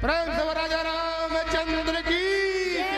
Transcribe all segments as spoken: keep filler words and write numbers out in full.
प्रेम से राजा रामचंद्र की जय।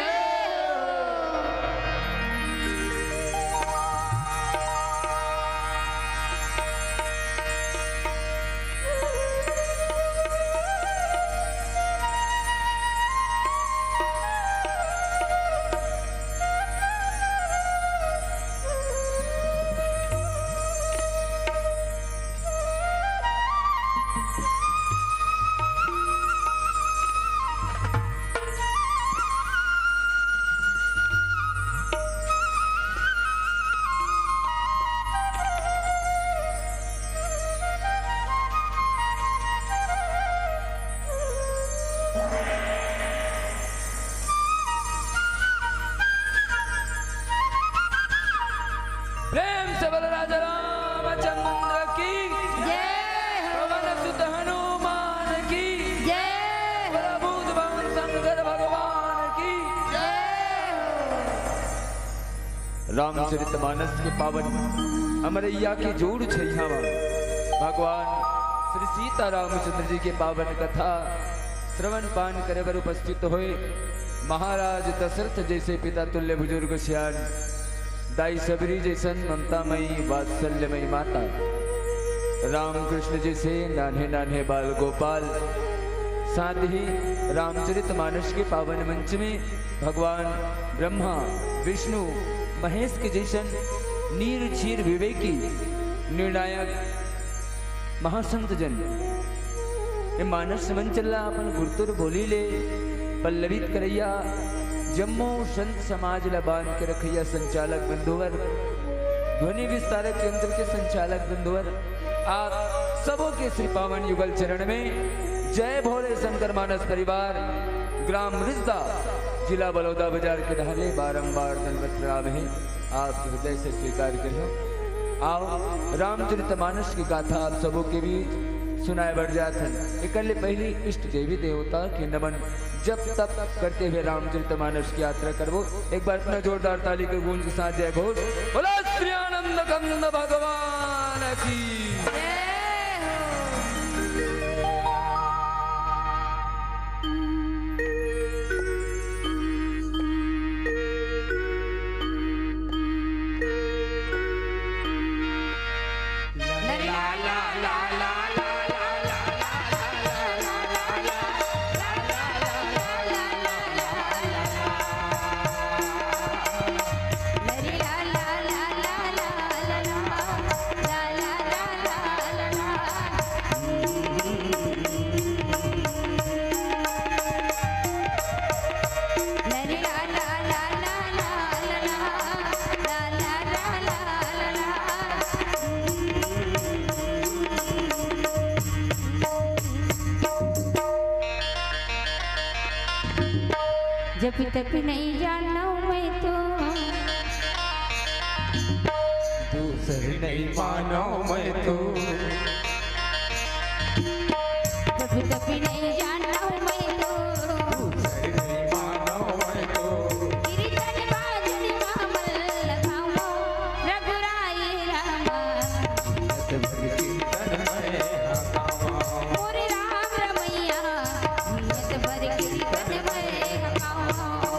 प्रेम से बोल राजा रामचंद्र की जय हो। पवन सुत हनुमान की जय हो। बोल भूत भावन शंकर भगवान की जय हो। रामचरित मानस के पावन अमरैया के जोड़ छैया मा भगवान श्री सीता रामचंद्र जी के पावन कथा श्रवण पान करे बर उपस्थित होए महाराज दशरथ जैसे पिता तुल्य बुजुर्ग सियान, दाई सबरी जैसन ममतामयी वात्सल्यमयी माता, रामकृष्ण जैसे नान्हे नान्हे बाल गोपाल, साथ ही रामचरित मानस के पावन मंच में भगवान ब्रह्मा, विष्णु, महेश के जैसन नीर चीर विवेकी निर्णायक महासंत जन, ये मानस मंच ला अपन गुरतुर बोली ले पल्लवित करैया जम्मो संत समाज ला बांध के रखैया संचालक बंधुवर, ध्वनि विस्तारक यंत्र के संचालक बंधुवर, आप सबों के श्री पावन युगल चरण में जय भोले शंकर मानस परिवार, ग्राम रिजदा, जिला बलौदा बाजार के डहले बारंबार दंडवत प्रणाम है। आप हृदय से स्वीकार करियो। आओ, रामचरित मानस की गाथा आप सबों के बीच सुनाए बर जात हन। एकर ले पहली इष्ट देवी देवता के नमन जप तप करते हुए रामचरित मानस की यात्रा करबो। एक बार अपना जोरदार ताली के गूंज के साथ जय घोष। बोलो श्री आनंद कंद भगवान की। जय हो। जब तक नहीं जानव मैं तो दूसर नहीं मानव मैं तो। जब तक नहीं जानव मैं तो दूसर नहीं मानव मैं तो। गिरिधर बाजन मामल लगावो रघुराई रामा। मोरे राम रमैया, नियत भर कीर्तन मैं गावो।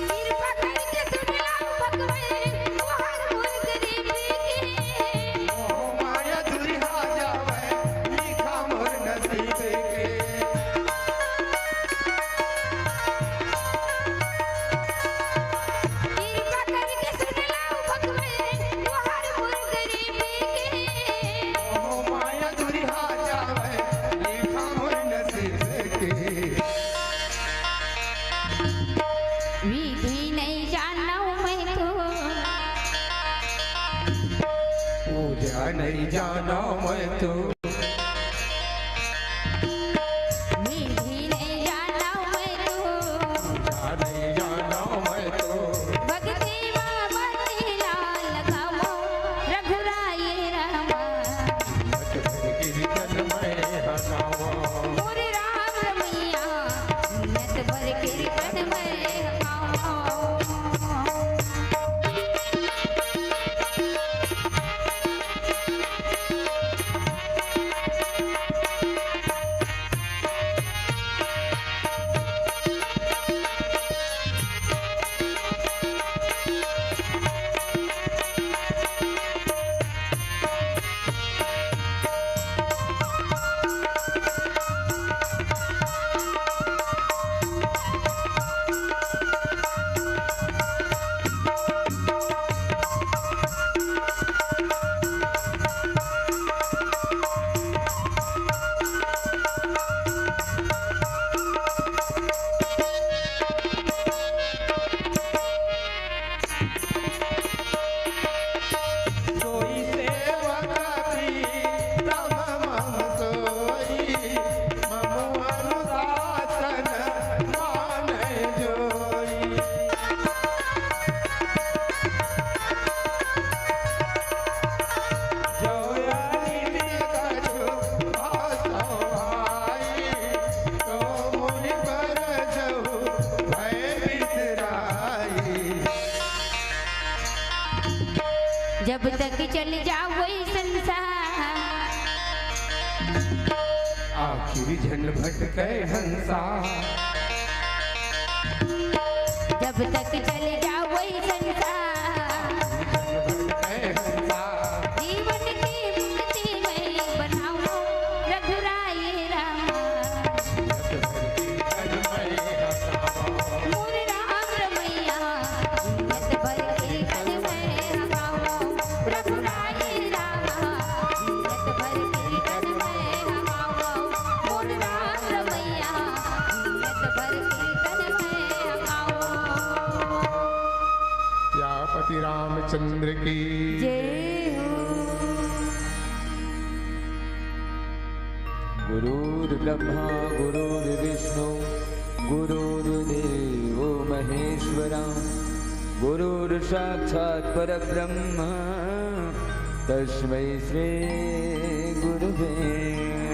कृपा करके सुन लो भगवान, तोहर मोर गरीबी के। मोह माया दूरिहा जावय, लिखा मोर नसीब के। कृपा करके सुन लो भगवान, तोहर मोर गरीबी के। मोह माया दूरिहा जावय, लिखा मोर नसीब के। विधि नहीं जानव मैं तो। पूजा नहीं जानव मैं तो। विधि सोई सेवक प्रियतम मम सोई, मम अनुशासन मानै जोई। जो अनिति कछु भाषौ भाई, तो मुनि बर जहु भय बिसराई। जब तक चल जावै संसार। आखिर झन भटकै हंसा। जब तक चल जावै संसार। आखिर झन भटकै हंसा। जीवन की मुक्ति मैं बनावौ रघुराई रामा। मोर राम रमैया, जियत भर के कन मैं हमावौ। रघुराई रामा, जियत भर के कन मैं हमावौ। मोर राम रमैया, जियत भर के कन मैं हमावौ। सियापति रामचंद्र की जय हो। गुरुर्ब्रह्मा गुरुर्विष्णु गुरुर्देवो महेश्वरा। गुरुर्साक्षात् परब्रह्म तस्मै श्री गुरुवे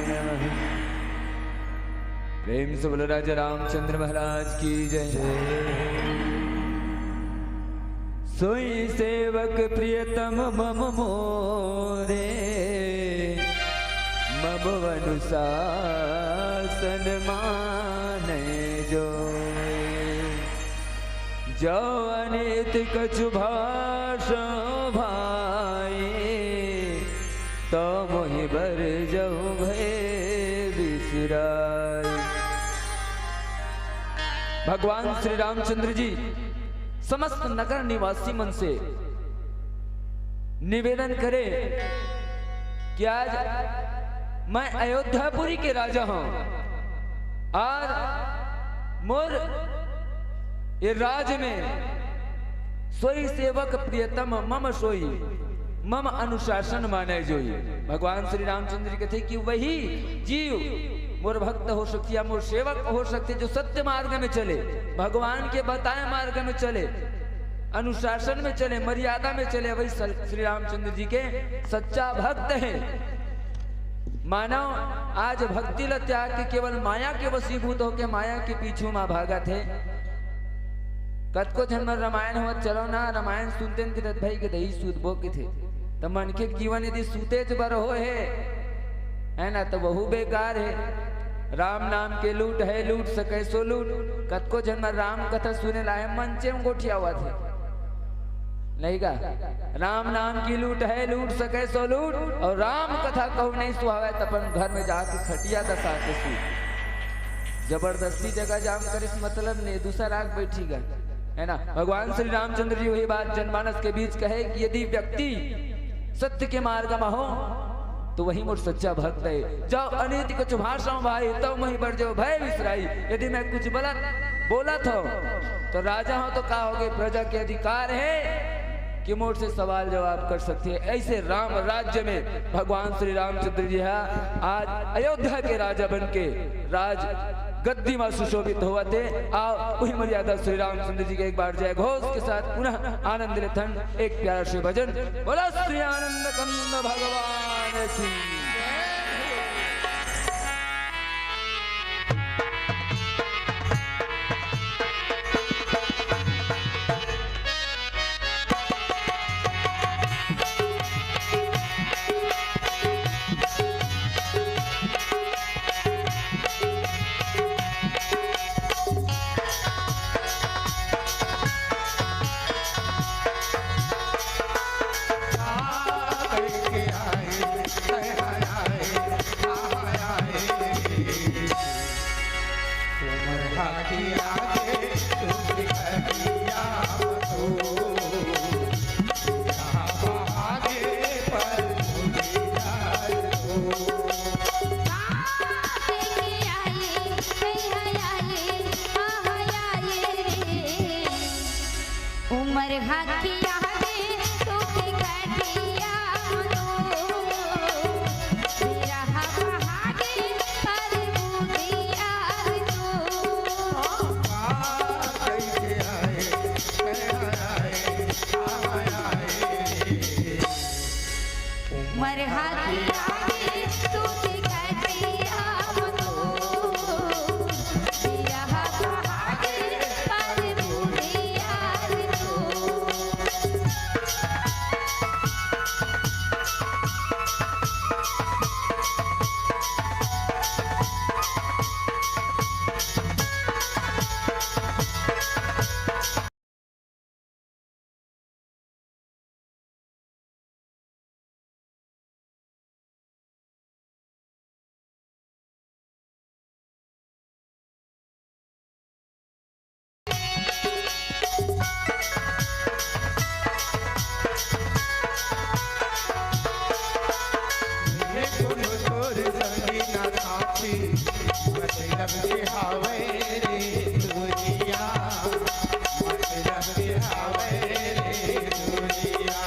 नमः। प्रेम से बोलो राजा रामचंद्र महाराज की जय। सोई सेवक प्रियतम मम मोरे, मम अनुशासन मानै जोई। जो अनिति कछु भाषौ भाई, तो मोहि बर जहु भय बिसराई। भगवान श्री रामचंद्र जी समस्त नगर निवासी मन से निवेदन करे कि आज मैं अयोध्यापुरी के राजा हूं, आज मोर ये राज में सोई सेवक प्रियतम मम सोई, मम अनुशासन मानै जोई। भगवान श्री रामचंद्र जी कथे कि वही जीव मोर भक्त हो सकथे या मोर सेवक हो सकथे जो सत्य मार्ग में चले, भगवान के बताए मार्ग में चले, अनुशासन में चले, मर्यादा में चले, वही सल-, श्री रामचंद्र जी के सच्चा भक्त है। मानव आज भक्ति ल त्याग के केवल माया के वशीभूत होके माया के पीछू मा भागत हे। कतको झन मन रमायन होवत, "चलो ना, रमायन सुनतेन," कथे, "भाई के दही सूतबो," कथे। त मनखे के जीवन यदि सूतेच बर हो हे, है ना, त वहू बेकार हे। राम नाम के लूट है, लूट सके सो लूट। कतको झन मन राम कथा सुने ला हे, मंचे म गोठियावत हे। नहीं का? राम नाम की लूट है, लूट सके सो लूट, और राम कथा कहूँ नहीं सुहावे, त अपन घर में जाके खटिया दसा के सूत। जबरदस्ती जगह जाम करिस मतलब नहीं, दूसरा राग बैठी गा, है ना? भगवान श्री रामचंद्र जी वही बात जनमानस के बीच कहे कि यदि व्यक्ति सत्य के मार्ग में हो, तो वही मोर सच्चा भक्त है। जो अनीति कछु भाषौ भाई, तब मोहि बर जहु भय बिसराई। यदि मैं कुछ गलत बोलत हूँ, तो राजा हूँ, तो का हो गए, प्रजा के अधिकार है कि मोर से सवाल जवाब कर सकथे। ऐसे राम राज्य में भगवान श्री रामचंद्र जी हा आज अयोध्या के राजा बन के राज गद्दी मा सुशोभित होवत हे। आओ, उही मर्यादा श्री रामचंद्र जी के एक बार जय घोष के साथ पुनः आनंद लेथन। एक प्यारा से भजन, बोला श्री आनंद कंद भगवान की। हकिया गे तू की कटिया मनो, बिरहा बहागे पर बुधिया रे तू। मरहा की आगे तू की कटिया मनो, बिरहा बहागे पर बुधिया रे तू। हे कोनो तोर संगी ना साथी, मतलब के हावै रे दुनिया, मतलब के हावै रे दुनिया।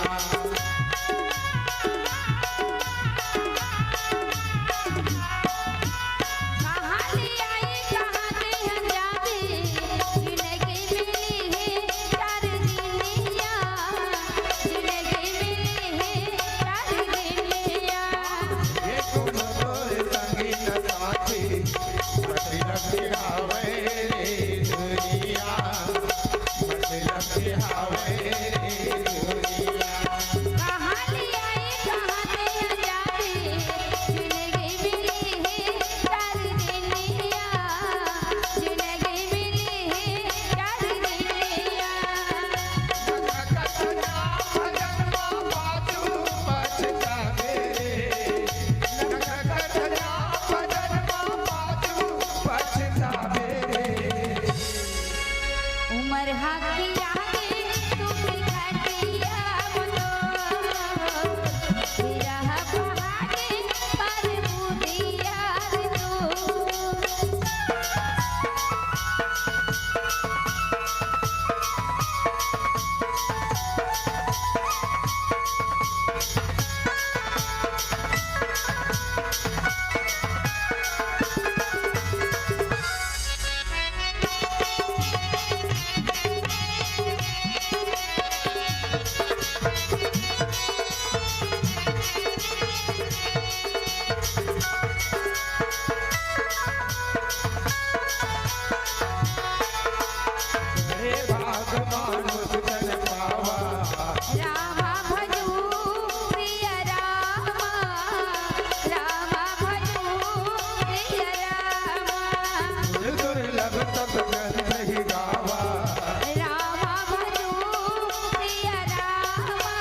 कहाँ ले आई, कहाँ दे हम जाबे, जिनगी मिली हे चार दिनिया, जिनगी मिली हे चार दिनिया। ये कोनो तोर संगी न साथी, मतलब के हावै रे दुनिया, मतलब के हावै रे दुनिया। कहाँ ले आई, कहाँ दे जाबे, जिनगी मिली हे चार दिनिया, जिनगी मिली हे चार दिनिया। उमर हकिया गे तू की कटिया मनो, बिरहा बहागे पर बुधिया रे तू। हे भाग मानुष तन पावा। रामा भजू प्रिय रामा, रामा भजू प्रिय रामा। दुर्लभ सब ग्रंथ ही गावा। रामा भजू प्रिय रामा,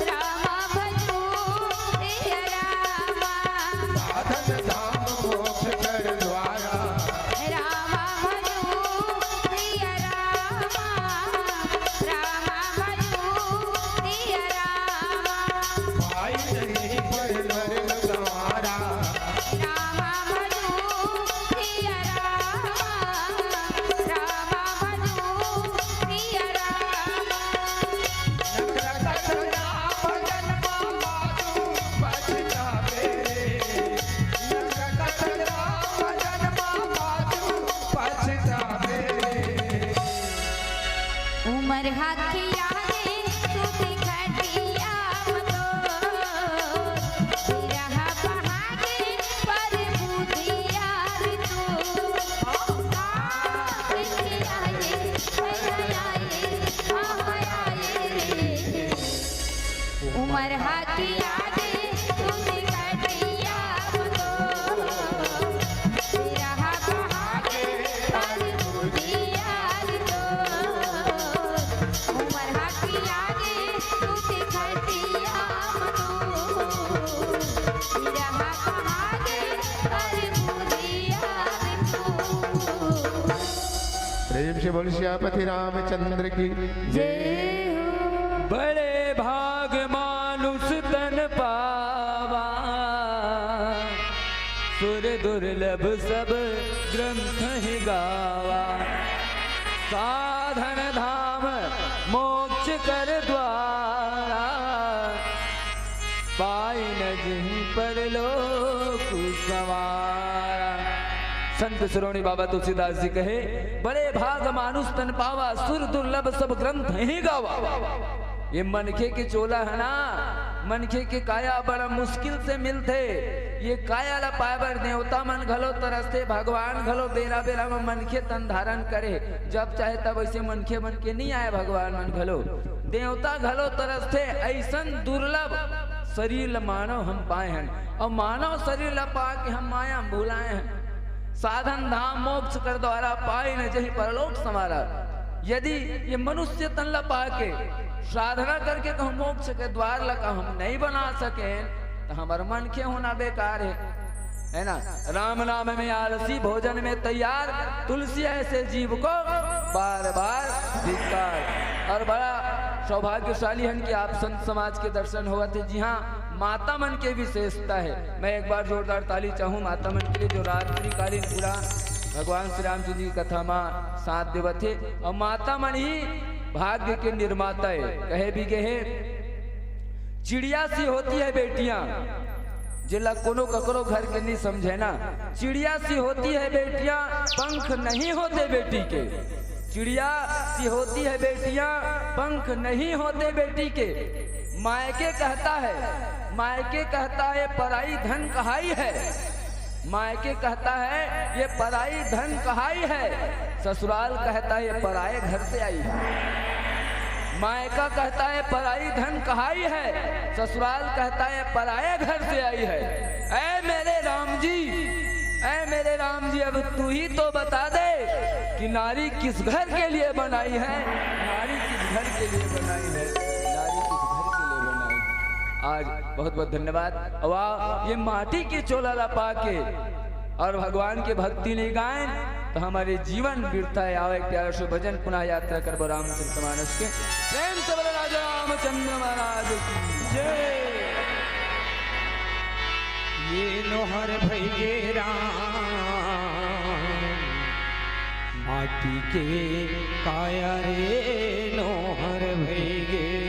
रामा भजू प्रिय रामा। साधन धाम मोक्ष कर द्वारा। रामा भजू प्रिय रामा, रामा भजू प्रिय रामा। पाई नहीं पर नर गंवारा। रामा भजू प्रिय रामा, रामा भजू प्रिय रामा। उमर हकिया गे तू की कटिया मनो, बिरहा बहागे पर बुधिया रे तू। आ, हकिया गे, हकिया गे, आ, हकिया गे। उमर हकिया गे तू की कटिया मनो, बिरहा बहागे पर बुधिया रे तू। उमर हकिया गे तू की कटिया मनो, बिरहा बहागे पर बुधिया रे तू। प्रेम से बोल सियापति रामचंद्र की जय हो। बड़े भाग मानुष तन पावा, सुर दुर्लभ सब ग्रंथ ही गावा। साधन धाम मो कर द्वारा, पाई न जिहि परलोक संवारा। संत शिरोमणि बाबा तुलसीदास जी कहे, "बड़े भाग मानुष तन पावा, सुर दुर्लभ सब ग्रंथ ही गावा।" ये मनखे के चोला है ना, मनखे के काया बड़ा मुश्किल से मिलथे। ये काया ला पाए बर देवता मन घलो तरसथे, भगवान घलो बेरा बेरा म मनखे तन धारण करे, जब चाहे तब ऐसे मनखे मन के नहीं आए भगवान मन घलो। देवता घलो तरसथे, ऐसन दुर्लभ शरीर ल मानव हम पाए हन, अउ मानव शरीर ल पा के हम माया म भुलाए हन। साधन धाम मोक्ष कर द्वारा, पाई न जहि परलोक संवारा। यदि ये मनुष्य तन ल पा के साधना करके कहूँ मोक्ष के द्वार ल कहूँ नहीं बना सकेन, तो हमर मनखे होना बेकार है, है ना? राम नाम में आलसी, भोजन में तैयार, तुलसी ऐसे जीव को बार बार धिक्कार। और बड़ा सौभाग्यशाली हन कि आप संत समाज के दर्शन होवत हे। जी हाँ, माता मन के विशेषता है। मैं एक बार जोरदार ताली चाहूँ माता मन के लिए, जो रात्रिकालीन पूरा भगवान श्री रामचंद्र जी की कथा मा साथ देवत हे। और माता मन ही भाग्य के निर्माता है। कहे भी गए हैं, चिड़िया सी होती है बेटियां, जेला कोनो ककरो घर के नहीं समझे ना। चिड़िया सी होती है बेटियां, पंख नहीं होते बेटी के। चिड़िया सी होती है बेटियां, पंख नहीं होते बेटी के। मायके कहता है, मायके कहता है, पराई धन कहाई है। मायके कहता है, ये पराई धन कहाई है। ससुराल कहता है, ये पराए घर से आई है। मायका कहता है, पराई धन कहाई है। ससुराल कहता है, पराए घर से आई है। ऐ मेरे राम जी, ऐ मेरे राम जी, अब तू ही तो बता दे कि नारी किस घर के लिए बनाई है, नारी किस घर के लिए बनाई है, नारी किस घर के लिए बनाई है। आज बहुत बहुत धन्यवाद। वाह, ये माटी के चोला ला पाके और भगवान के भक्ति नहीं गायन, तो हमारे जीवन व्यर्थ है। आओ, एक प्यारा सा भजन पुनः यात्रा करबो रामचरित मानस के। प्रेम से बोलो राजा रामचंद्र महाराज की जय। ये नोहर भई गे राम, माटी के काया रे नोहर भई गे।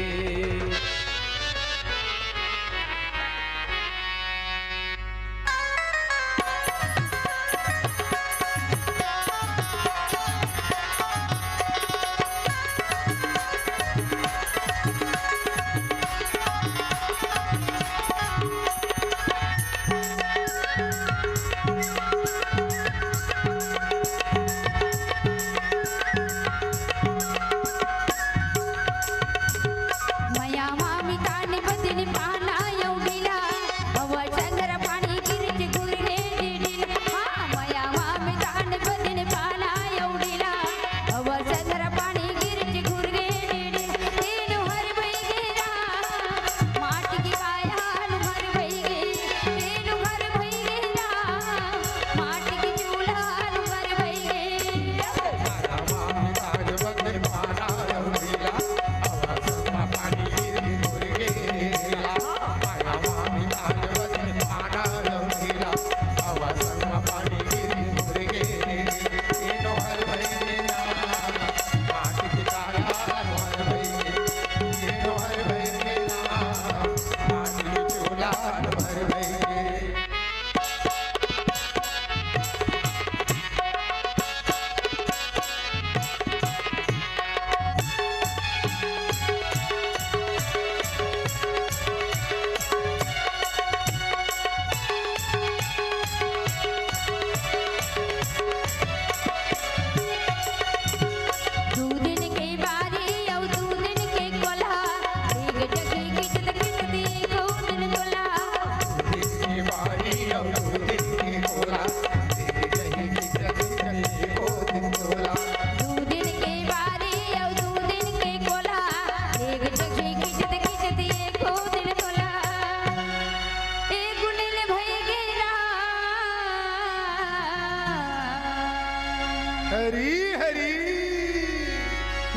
हरी हरी।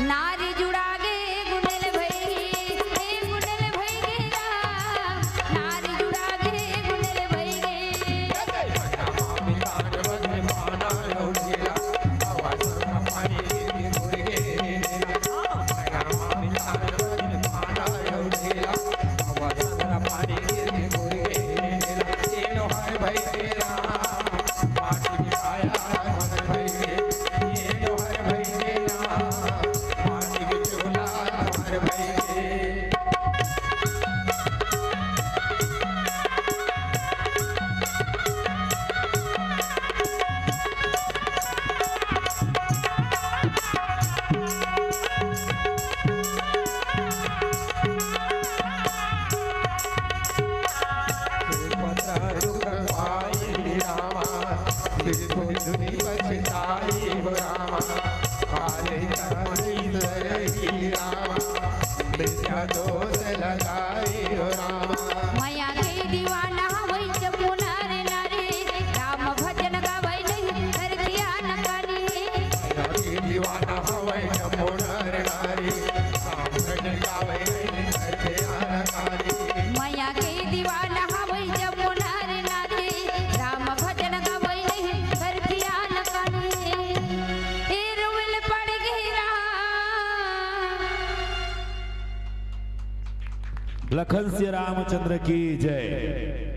नारी जुड़ा गे गुंडल भई, हे गुंडल भई गे राम, नारी जुड़ा गे गुंडल भई गे। गाए हो राम। मया के दीवाना हवै जम्मो नर नारी, राम भजन गावै नहीं धरतिया न कानी। मया के दीवाना हवै जम्मो नर नारी, राम भजन गावै नहीं धरतिया न कानी। मया के दीवाना हवै जम्मो नर नारी, राम भजन गावै नहीं धरतिया न कानी। ए रोवल पड़ गे राम। लखन सिया रामचंद्र की जय।